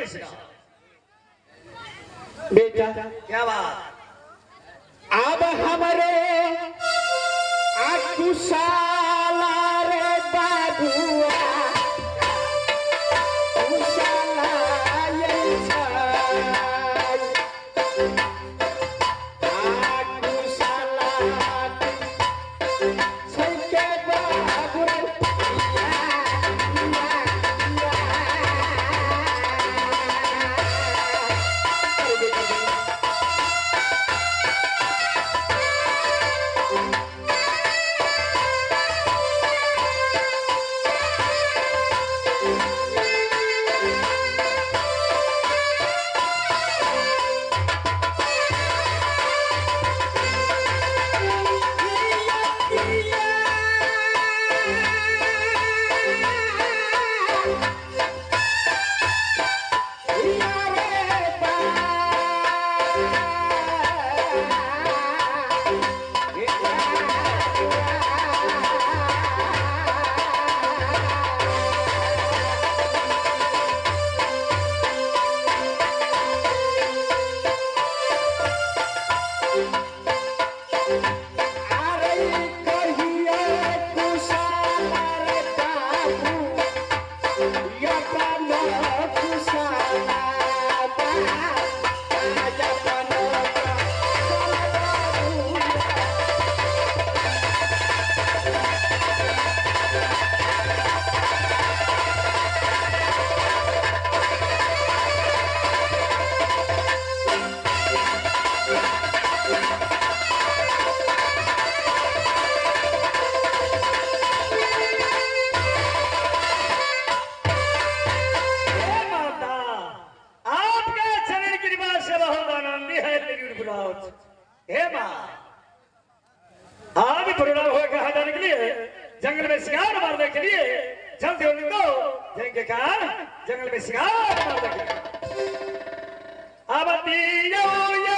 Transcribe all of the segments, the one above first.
मिश्रा। बेटा क्या बात। अब हमारे कुशाला रे बाबुआ कुशाला कुशाला जंगल में शिकार मारने के लिए जल्दी उनको जाएंगे कहा जंगल में शिकार मारने के लिए। अब यो यो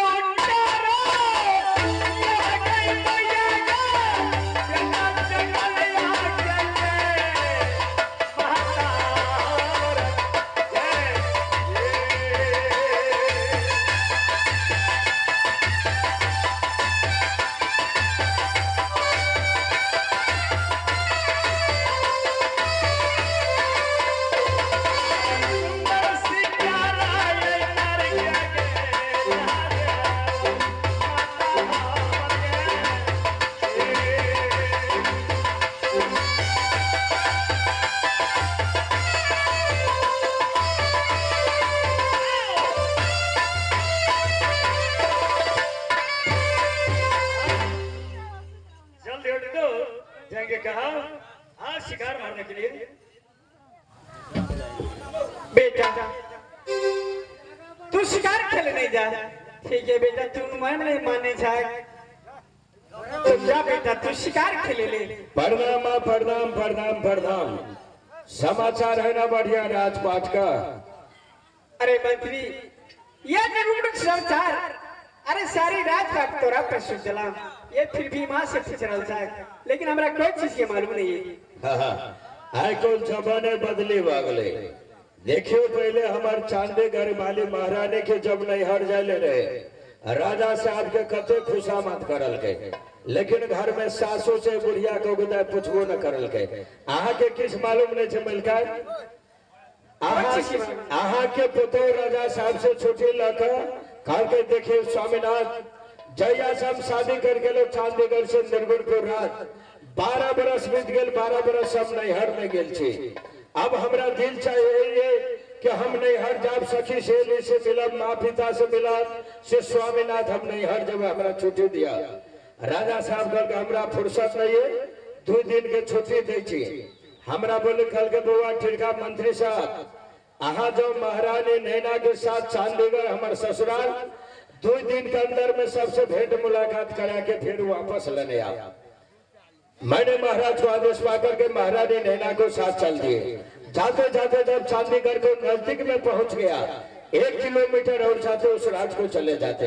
जाएंगे कहा आज शिकार मारने के लिए। बेटा तू शिकार खेलने नहीं जा, ठीक है बेटा, तू मन नहीं माने जाए तो जा बेटा तू शिकार खेले ले। प्रणाम प्रणाम प्रणाम प्रणाम। समाचार है ना बढ़िया राजपाट का। अरे मंत्री ये जरूर समाचार, अरे सारी राजपाट तोरा पर सुन चला, ये फिर भी माँ से चल जाए, लेकिन हमरा कोई चीज के मालूम नहीं है। हाँ, आइ कल जमाने बदली वागले। देखियो पहले हमार चांदीगढ़ वाली महारानी के जब नैहर जाले रहे राजा साहब के कते खुशामद करल के, लेकिन घर में सासू से बुढ़िया के गोदा पूछबो न करल के। अहाँ के किछ मालूम नहीं छे मलका, अहाँ के पुतो राजा साहब से छुट्टी लक कह के देखियो स्वामीनाथ जया सब शादी कर गेलो चांदीगढ़ से निर्गुणपुर राज 12 बरस बीत गेल, 12 बरस हम नैहर में गेल छी। अब हमरा दिल चाहिए कि हम नैहर जाब, सखी सहेली से मिलब, माँ पिता से मिलब, से स्वामीनाथ हम नैहर जब हमरा छुट्टी दिया। राजा साहब कहल हमरा फुर्सत नहीं है, 2 दिन के छुट्टी दै छी। हमरा बोले कल के बउआ ठिरका मंत्री साहब अहाँ जो महारानी नैना के साथ चांदीगढ़ हमार ससुराल 2 दिन के अंदर में सबसे भेंट मुलाकात करा के फिर वापस लेने आओ। मैंने महाराज को आदेश पा करके महारानी नैना को साथ चल दिए। जाते जाते जब चांदीगढ़ को नजदीक में पहुंच गया, 1 किलोमीटर और जाते उस राज को चले जाते।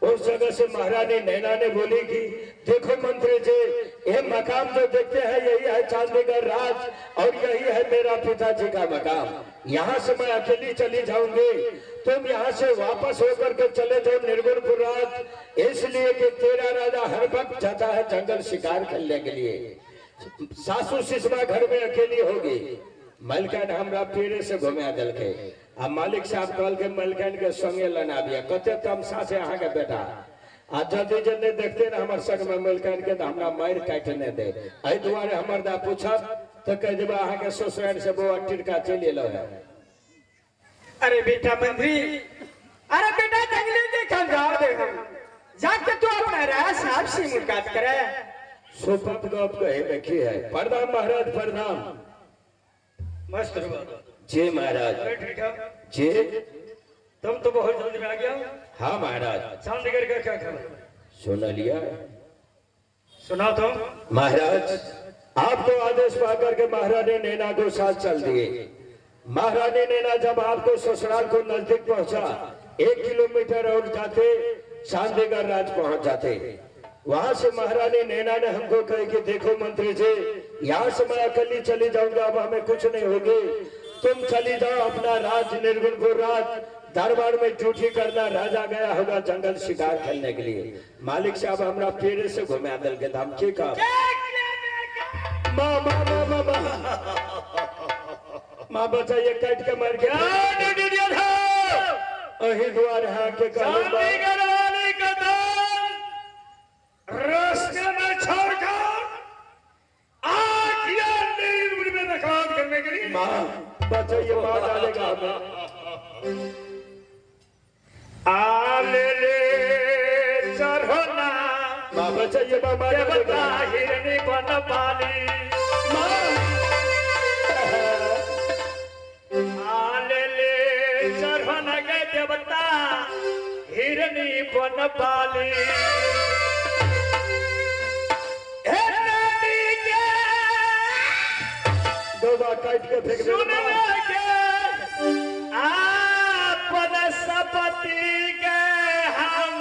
उस जगह से महारानी नैना ने बोली कि देखो मंत्री जी, ये मकाम जो देखते हैं यही है चांदीगढ़ राज और यही है मेरा पिताजी का मकाम। यहाँ से मैं अकेली चली जाऊंगी, तुम यहाँ से वापस होकर के चले जाओ निर्गुणपुर राज, इसलिए कि तेरा राजा हर वक्त जाता है जंगल शिकार खेलने के लिए। सासू सिसमा घर में अकेली होगी। मलकान हमरा पेड़े से घुमा दिल के आ मालिक साहब कहल के मलकान के संगे लना दिया कते तमसा से अहाँ के बेटा आ जल्दी जल्दी देखते ना हमर संग में मलकान के हमरा मार काटि नहीं दे। एहि दुआरे हमर दा पूछब तो कह देबा अहाँ के ससुराल से बौआ टिरका चलि एलो है। अरे बेटा मंत्री, अरे बेटा जंगली देखल जाओ दे हम जाके तू अपना राज साहब से मुलाकात करे। सोपत गप कहे में की है। प्रणाम महाराज, प्रणाम। मस्त रहो जी महाराज। जी तुम तो बहुत जल्दी में आ गया। हाँ महाराज। चंडीगढ़ का क्या खबर सुन लिया? सुना तुम महाराज। आपको आदेश पाकर के महारानी नैना को साथ चल दिए। महारानी नैना जब आपको ससुराल को नजदीक पहुंचा, 1 किलोमीटर और जाते चंडीगढ़ राज पहुंच जाते। वहां से महारानी नैना ने हमको कही कि देखो मंत्री जी, यहाँ से मैं अकेली चली जाऊंगा, अब हमें कुछ नहीं होगी, तुम चली जाओ अपना राज निर्गुणपुर राज, दरबार में ड्यूटी करना, राजा गया होगा जंगल शिकार खेलने के लिए। मालिक साहब हमरा पेड़े से घुमा दिल के हम की कहा माँ माँ माँ माँ माँ माँ बचाइए काट के मार गया अही द्वार है के रास्ते में छोड़कर में बर्बाद करने के लिए। माँ बचाइए माँ डालेगा हमें। आले ले चढ़ना माँ बचाइए माँ मार डालेगा। हिरनी बन पाली आले ले चढ़ना के देवता हिरनी बन पाली। काट के फेंक दे आपन सपति के हम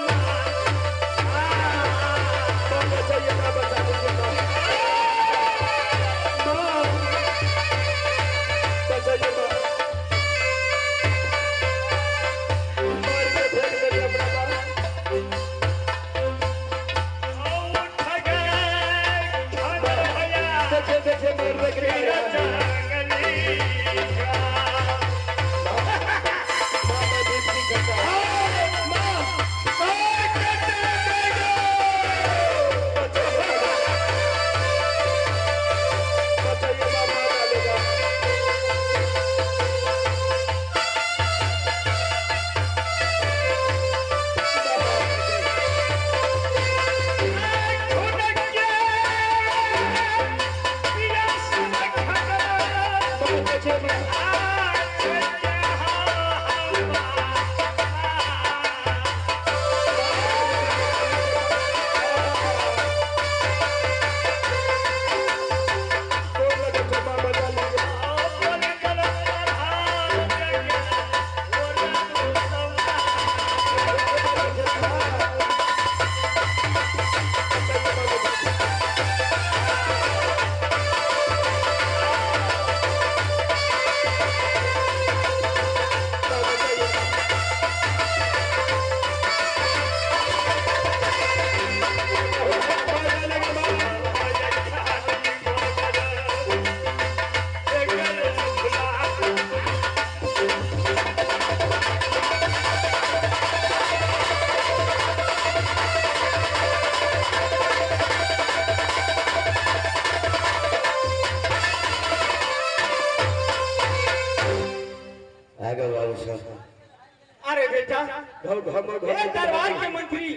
अरे बेटा दरबार के मंत्री,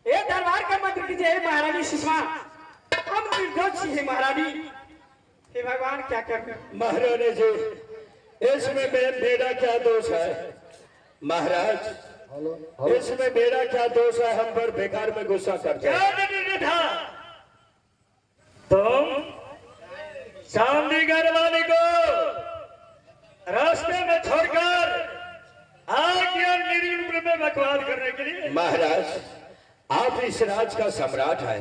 ए दरबार के मंत्री की जय महारानी सुषमा, हम निर्दोष हैं महारानी। हे भगवान क्या कर। महारानी जी इसमें मेरा क्या दोष है महाराज? इसमें मेरा क्या दोष है? हम पर बेकार में गुस्सा करते हैं। तुम चंडीगढ़ वाले को रास्ते में छोड़कर में बकवास करने के लिए। महाराज आप इस राज का सम्राट हैं,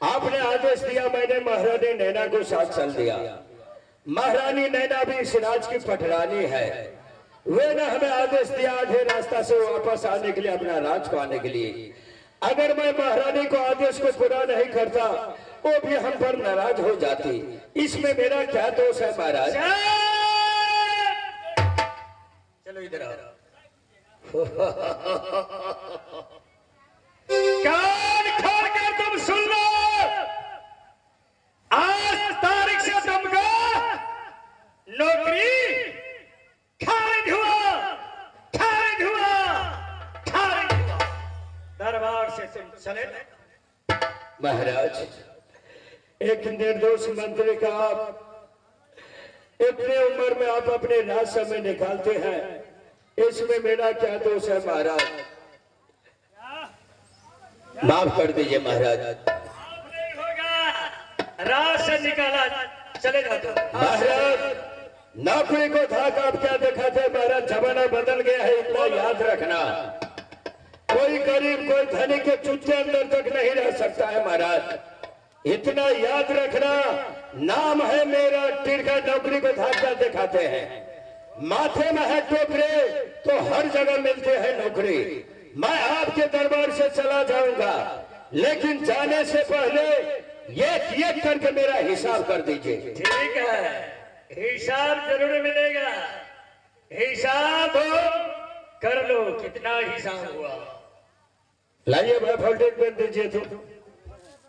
आपने आदेश दिया, मैंने महारानी नैना को साथ चल दिया। महारानी नैना भी इस राज की पटरानी है। वे ने हमें आदेश दिया आधे रास्ता से वापस आने के लिए, अपना राज को आने के लिए। अगर मैं महारानी को आदेश को पूरा नहीं करता वो भी हम पर नाराज हो जाती। इसमें मेरा क्या दोष है महाराज? चलो इधर आओ। कान खोल कर तुम सुन लो, आज तारीख से तुमको नौकरी खारिज हुआ, खारिज हुआ, खारिज हुआ। दरबार से तुम चले। महाराज, एक निर्दोष मंत्री का आप इतने उम्र में आप अपने राज में निकालते हैं, इसमें मेरा क्या दोष है महाराज? माफ कर दीजिए महाराज। नहीं होगा, राज से निकाला चले जाओ। महाराज, नौकरी को धाक आप क्या दिखाते महाराज? जमाना बदल गया है, इतना याद रखना। कोई गरीब कोई धनी के चुत्ते अंदर तक नहीं रह सकता है महाराज, इतना याद रखना। नाम है मेरा टिरका, नौकरी को धाक क्या दिखाते हैं। माथे में है टोकरे तो हर जगह मिलते हैं नौकरी। मैं आपके दरबार से चला जाऊंगा, लेकिन जाने से पहले एक एक करके मेरा हिसाब कर दीजिए। ठीक है, हिसाब जरूर मिलेगा। हिसाब कर लो, कितना हिसाब हुआ। लाइए भाई वोल्टेज पेन दीजिए तो।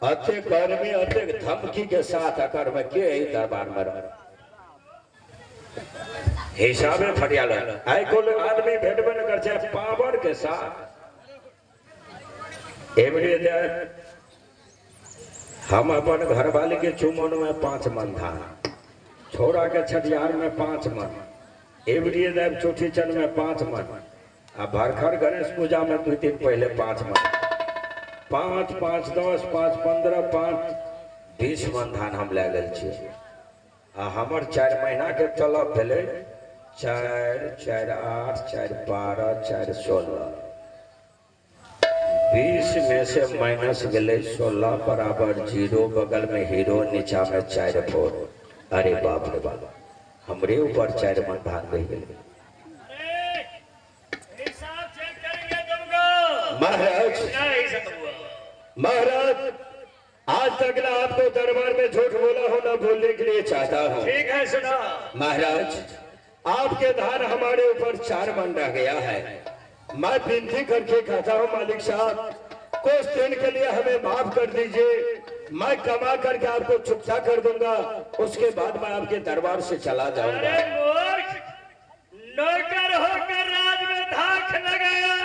अति गर्मी अति धमकी के साथ अकर में के दरबार में हिसाबे फटियाल आइ कुल आदमी भेटबे न कर छै पावर के साथ। एवरी दे हम अपन घरवाली के चुमन में 5 मन धान, छोरा के छठियार में 5 मन, एवरी देव चौथी चन में 5 मन, आ भरखर गणेश पूजा में 2 दिन पहले 5 मन, 5 5 10 5 15 5 20 मन धान हम लए गेल छियै। आ हमर 4 महीना के तलब भेलै 4 4 8 4 12 4 16, 20 में से माइनस गेलै 16 बराबर 0, बगल में हीरो, नीचा में 4 4। अरे बाप रे बाप, हमरे ऊपर 4 मन धान रह गेलै। हिसाब चेक करेंगे तुमको महाराज। महाराज, आज तक ना आपको दरबार में झूठ बोला हो ना बोलने के लिए चाहता हूँ। ठीक है, सुना महाराज, आपके धान हमारे ऊपर 4 मन रह गया है। मैं विनती करके कहता हूँ मालिक साहब, कुछ दिन के लिए हमें माफ कर दीजिए। मैं कमा करके आपको चुकता कर दूंगा, उसके बाद मैं आपके दरबार से चला जाऊंगा। अरे मूर्ख, नौकर होकर राज में धाक लगाया,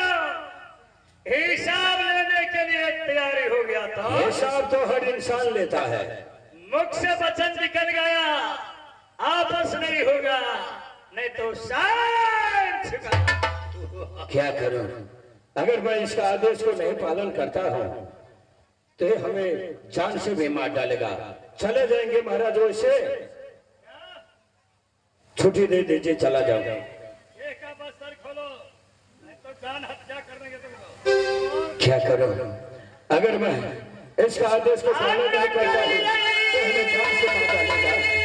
हिसाब लेने के लिए तैयारी हो गया था। हिसाब तो हर इंसान लेता है। मुख से वचन निकल गया, आपस नहीं होगा, नहीं तो शायद छिपा। क्या करूं, अगर मैं इसका आदेश को नहीं पालन करता हूं तो ये हमें जान से भी मार डालेगा। चले जाएंगे महाराज, वैसे छुट्टी दे दीजिए, चला जाऊंगा। क्या करूं, अगर मैं इसका आदेश को पालन नहीं करता हूं तो हमें जान से मार डालेगा।